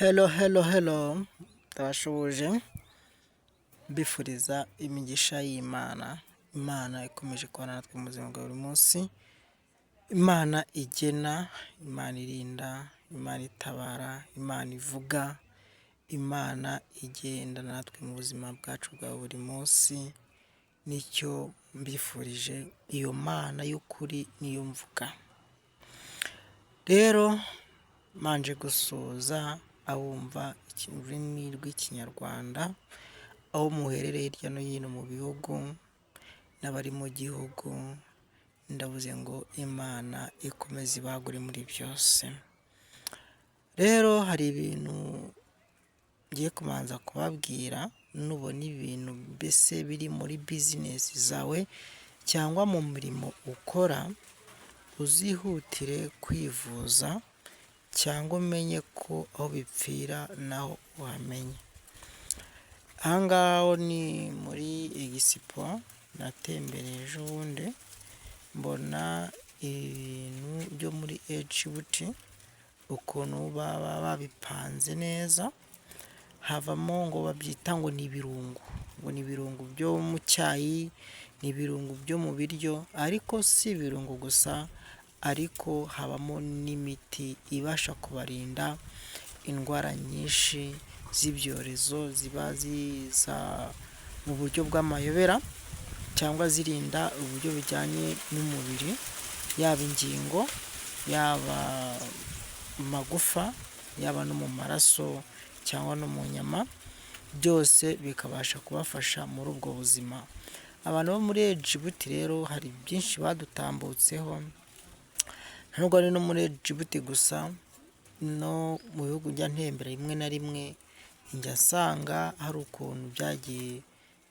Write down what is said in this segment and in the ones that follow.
Hello, hello, hello, ndabasuhuje mbifuriza imigisha y'Imana. Imana ikomeje kubana natwe mu buzima bwa buri munsi, Imana igena, Imana irinda, Imana itabara, Imana ivuga, Imana igenda natwe mu buzima bwacu bwa buri munsi, nicyo mbifurije, iyo Mana y'ukuri niyo mvuga. Rero mbanje gusuhuza abumva ururimi rw'Ikinyarwanda, aho muherereye hirya no hino mu bihugu n'abari mu gihugu, ndavuze ngo Imana ikomeze ibagure muri byose. Rero hari ibintu ngiye kubanza kubabwira, nubona ibintu mbese biri muri business zawe cyangwa mu mirimo ukora, uzihutire kwivuza cyangwa umenye ko aho bipfira naho uhamenya. Aha ngaha ho ni muri expo natembereye ejo bundi, mbona ibintu byo muri Egiputi ukuntu baba babipanze neza, havamo ngo babyita ngo ni ibirungo, ngo ni ibirungo byo mu cyayi, ni ibirungo byo mu biryo, ariko si ibirungo gusa, ariko habamo n'imiti ibasha kubarinda indwara nyinshi z'ibyorezo ziba ziza mu buryo bw'amayobera cyangwa zirinda uburyo bujyanye n'umubiri, yaba ingingo, yaba amagufa, yaba no mu maraso cyangwa no mu nyama, byose bikabasha kubafasha muri ubwo buzima. Abantu bo muri Egiputi rero hari byinshi badutambutseho, nubwo ari no muri Egiputi gusa, no mu bihugu njya ntembera rimwe na rimwe, njya nsanga hari ukuntu byagiye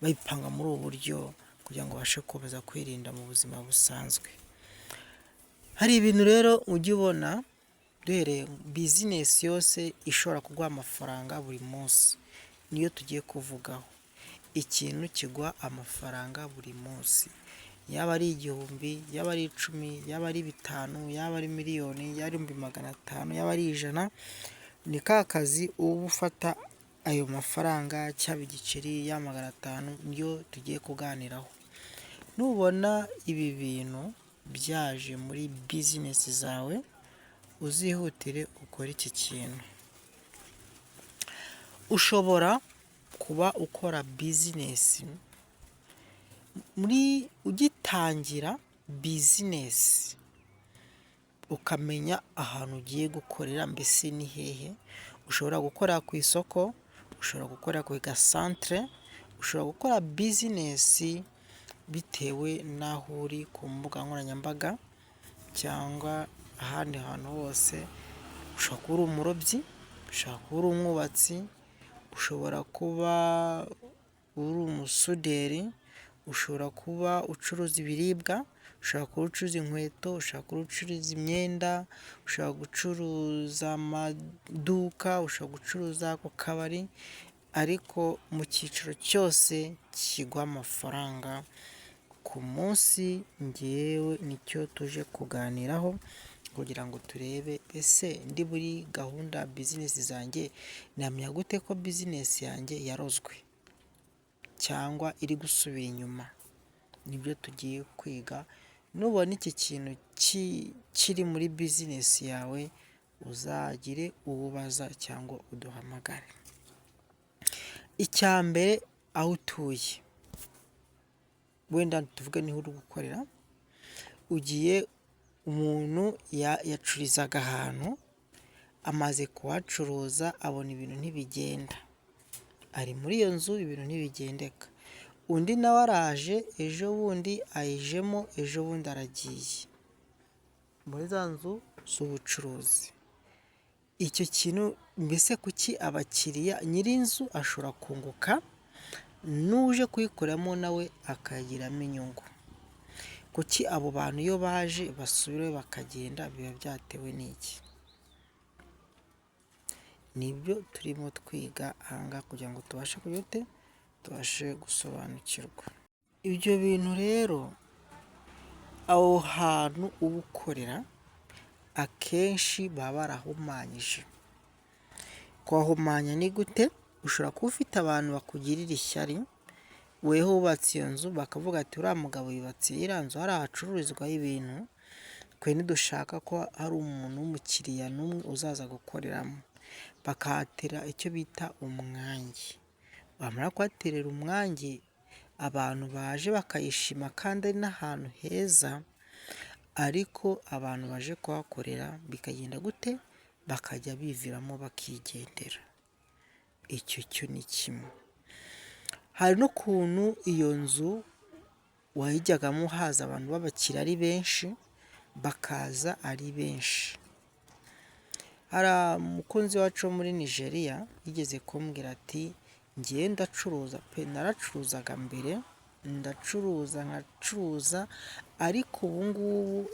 babipanga muri ubu buryo kugira ngo babashe gukomeza kwirinda mu buzima busanzwe. Hari ibintu rero ujya ubona duhereye business yose ishobora kuguha amafaranga buri munsi, niyo tugiye kuvugaho. Ikintu kiguha amafaranga buri munsi, yaba ari 1000, yaba ari 10, yaba ari 5, yaba ari miliyoni, yaba ari 500,000, yaba ari 100, ni ka kazi uba ufata ayo mafaranga cyaba igiceri, yaba 500, niyo tugiye kuganiraho. Nubona ibi bintu byaje muri business zawe, uzihutire ukore iki kintu. Ushobora kuba ukora business, muri ugitangira business ukamenya ahantu ugiye gukorera mbese ni hehe, ushobora gukora ku isoko, ushobora gukora ku gasantere, ushobora gukora business bitewe n'aho uri ku mbuga nkoranyambaga cyangwa ahandi hantu hose, ushobora kuba uri umurobyi, ushobora kuba uri umwubatsi, ushobora kuba uri umusuderi, ushobora kuba ucuruza ibiribwa, ushobora kuba ucuruza inkweto, ushobora kuba ucuruza imyenda, ushobora gucuruza amaduka, ushobora gucuruza ku kabari, ariko mu cyiciro cyose kiguha amafaranga ku munsi, njyewe nicyo tuje kuganiraho kugira ngo turebe ese ndi muri gahunda business zanjye namenya gute ko business yanjye yarozwe cyangwa iri gusubira inyuma, nibyo tugiye kwiga. Nubona iki kintu kiri muri business yawe, uzagire uwo ubaza cyangwa uduhamagare. Icya mbere, aho utuye, wenda tuvuge niho uri gukorera, ugiye umuntu yacururizaga ahantu, amaze kuhacuruza abona ibintu ntibigenda, ari muri iyo nzu ibintu ntibigendeka, undi nawe araje ejo bundi ayijemo, ejo bundi aragiye muri za nzu z'ubucuruzi. Icyo kintu mbese kuki abakiriya, nyir'inzu ashobora kunguka n'uje kuyikoreramo nawe akayigiramo inyungu. Kuki abo bantu iyo baje basubirayo bakagenda, biba byatewe n'iki? Nibyo turimo twiga aha ngaha kugira ngo tubashe kugira ute? Tubashe gusobanukirwa. Ibyo bintu rero, aho hantu uba ukorera akenshi baba barahumanyije. Kuhahumanya ni gute? Ushobora kuba ufite abantu bakugirira ishyari, weho wubatse iyo nzu bakavuga ati uriya mugabo yubatse iriya nzu hariya hacururizwaho ibintu, twe ntidushaka ko hari umuntu w'umukiriya n'umwe uzaza gukoreramo. Bakahatera icyo bita umwangi. Bamara kuhaterera umwangi, abantu baje bakayishima kandi ari n'ahantu heza, ariko abantu baje kuhakorera bikagenda gute? Bakajya biviramo bakigendera. Icyo cyo ni kimwe. Hari n'ukuntu iyo nzu wayijyagamo haza abantu b'abakiriya ari benshi, bakaza ari benshi. Hari umukunzi wacu wo muri Nigeria yigeze kumbwira ati njyewe ndacuruza pe, naracuruzaga mbere, ndacuruza nkacuruza, ariko ubu ngubu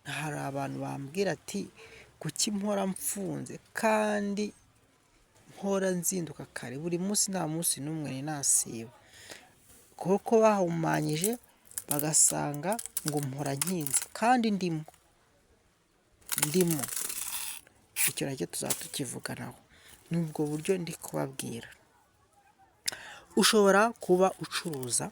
hari abantu bambwira ati kuki mpora mfunze kandi mpora nzinduka kare, buri munsi nta munsi n'umwe nari nasiba. Kuko bahumanyije bagasanga ngo mpora nkinze kandi ndimo, ndimo. Icyo nacyo tuzaba tukivuganaho. Ni ubwo buryo ndi kubabwira. Ushobora kuba ucuruza,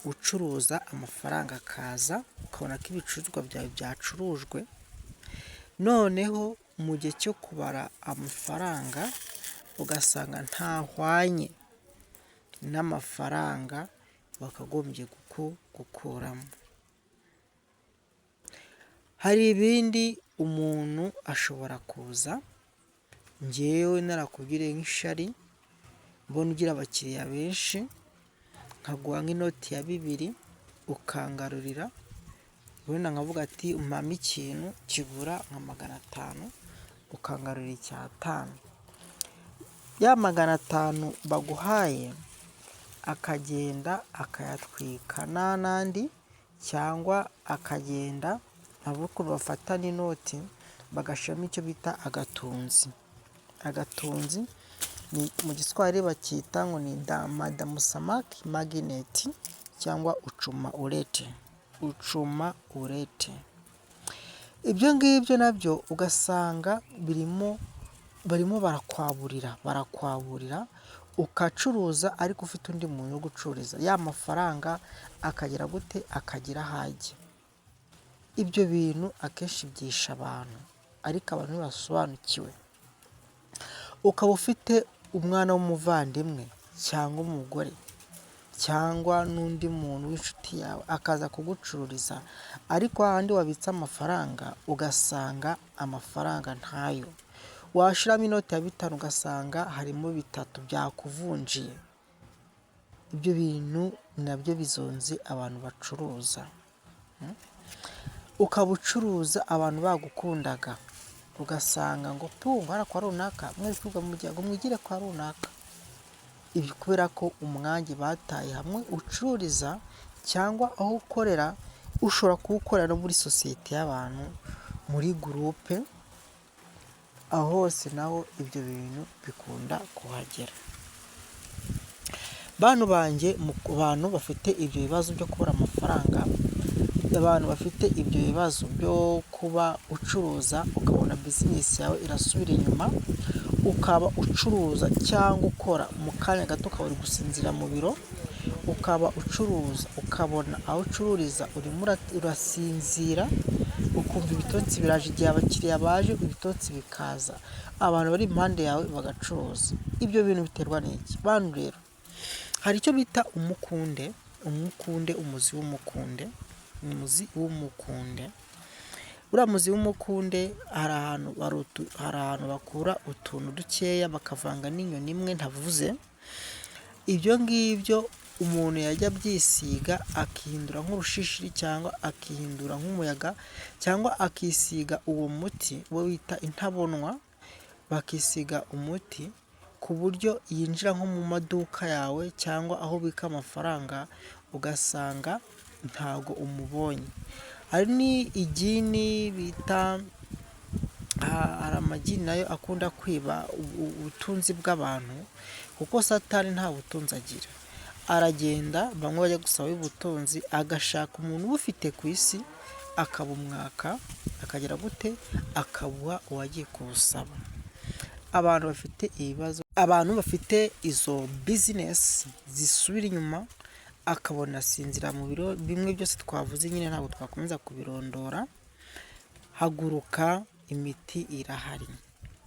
ucuruza amafaranga akaza, ukabona ko ibicuruzwa byawe byacurujwe, noneho mu gihe cyo kubara amafaranga ugasanga ntahwanye n'amafaranga wakagombye gukuramo. Hari ibindi umuntu ashobora kuza, njyewe narakugiriye nk'ishyari, mbona ugira abakiriya benshi, nkaguha nk'inoti ya 2 ukangarurira, wenda nkavuga ati umpamo ikintu kigura nka 500, ukangarurira 500. Ya 500 baguhaye akagenda akayatwika n'andi, cyangwa akagenda ukuntu bafata n'inoti bagashyiramo icyo bita agatunzi. Agatunzi ni mu giswahili bacyita ngo ni madamusamaki magineti cyangwa ucuma urete, ucuma urete. Ibyo ngibyo nabyo ugasanga birimo, barimo barakwaburira, barakwaburira, ugacuruza ariko ufite undi muntu wo gucururiza, ya mafaranga akagera gute? Akagira aho ajya. Ibyo bintu akenshi byisha abantu, ariko abantu ntibasobanukiwe. Ukaba ufite umwana w'umuvandimwe cyangwa umugore cyangwa n'undi muntu w'inshuti yawe akaza kugucururiza, ariko hahandi wabitse amafaranga ugasanga amafaranga ntayo. Washyiramo inoti ya 5 ugasanga harimo 3 byakuvunjiye. Ibyo bintu nabyo bizonze abantu bacuruza. Ukaba ucuruza abantu bagukundaga, ugasanga ngo pu hariya kwa runaka, mwese ngo mwigire kwa runaka. Ibi kubera ko umwangi bataye hamwe ucururiza cyangwa aho ukorera, ushobora kuwukorera no muri sosiyete y'abantu, muri gurupe, aho hose naho ibyo bintu bikunda kuhagera. Bantu banjye, bantu bafite ibyo bibazo byo kubura amafaranga, abantu bafite ibyo bibazo byo kuba ucuruza ukabona bizinesi yawe irasubira inyuma, ukaba ucuruza cyangwa ukora mu kanya gato ukaba uri gusinzira mu biro, ukaba ucuruza ukabona aho ucururiza urimo urasinzira, ukumva ibitotsi biraje igihe abakiriya baje ibitotsi bikaza, abantu bari impande yawe bagacuruza. Ibyo bintu biterwa n'iki? Bantu rero, hari icyo bita umukunde, umukunde, umuzi w'umukunde, umuzi w'umukunde. Uriya muzi w'umukunde hari ahantu bakura utuntu dukeya bakavanga n'inyoni imwe ntavuze, ibyo ngibyo umuntu yajya abyisiga akihindura nk'urushishiri cyangwa akihindura nk'umuyaga cyangwa akisiga uwo muti wo bita intabonwa, bakisiga umuti ku buryo yinjira nko mu maduka yawe cyangwa aho ubika amafaranga ugasanga ntago umubonye. Hari n'igini bita, hari amagini nayo akunda kwiba ubutunzi bw'abantu, kuko Satani nta butunzi agira. Aragenda bamwe bajya gusaba ubutunzi, agashaka umuntu ubufite ku isi akabumwaka, akagera gute? Akabuha uwagiye kubusaba. Abantu bafite ibibazo, abantu bafite izo business zisubira inyuma, akabona asinzira mu biro, bimwe byose twavuze nyine ntabwo twakomeza kubirondora. Haguruka, imiti irahari,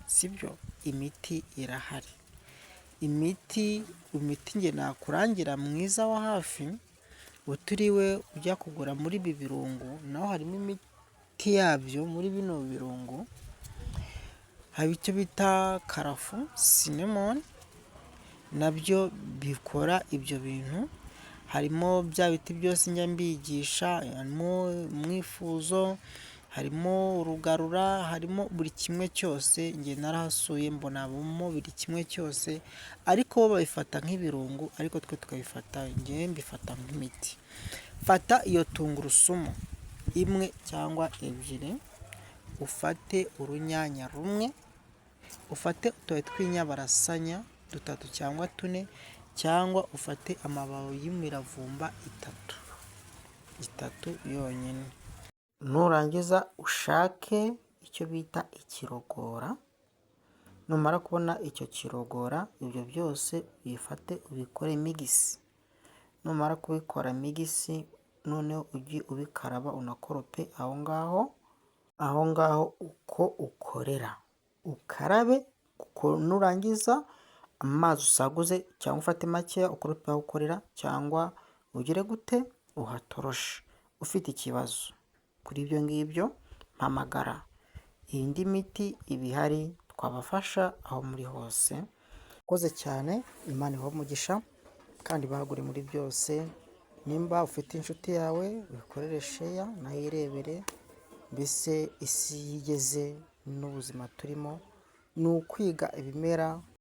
sibyo? Imiti irahari. Imiti njye nakurangira mwiza wa hafi, utiriwe ujya kugura muri ibi birungo, naho harimo imiti yabyo. Muri bino birungo haba icyo bita karafuu, cinnamon, nabyo bikora ibyo bintu. Harimo bya biti byose njya mbigisha, harimo umwifuzo, harimo urugarura, harimo buri kimwe cyose. Njye narahasuye mbonamo buri kimwe cyose, ariko bo babifata nk'ibirungo, ariko twe tukabifata, njyewe mbifata nk'imiti. Fata iyo tungurusumu imwe cyangwa ebyiri, ufate urunyanya rumwe, ufate utubabi tw'inyabarasanya dutatu cyangwa tune, cyangwa ufate amababi y'imiravumba itatu, itatu yonyine. Nurangiza ushake icyo bita ikirogora, numara kubona icyo kirogora, ibyo byose ubifate ubikore mix. Numara kubikora mix, noneho ujye ubikaraba, unakorope aho ngaho, aho ngaho uko ukorera. Ukarabe, nurangiza amazi usaguze cyangwa ufate makeya ukorope aho ukorera, cyangwa ugire gute uhatoroshe. Ufite ikibazo kuri ibyo ngibyo, mpamagara. Indi miti iba ihari, twabafasha aho muri hose. Urakoze cyane, Imana ibahe umugisha kandi ibagure muri byose. Nimba ufite inshuti yawe, uyikorere share nayo irebere, mbese isi yigeze n'ubuzima turimo ni ukwiga ibimera.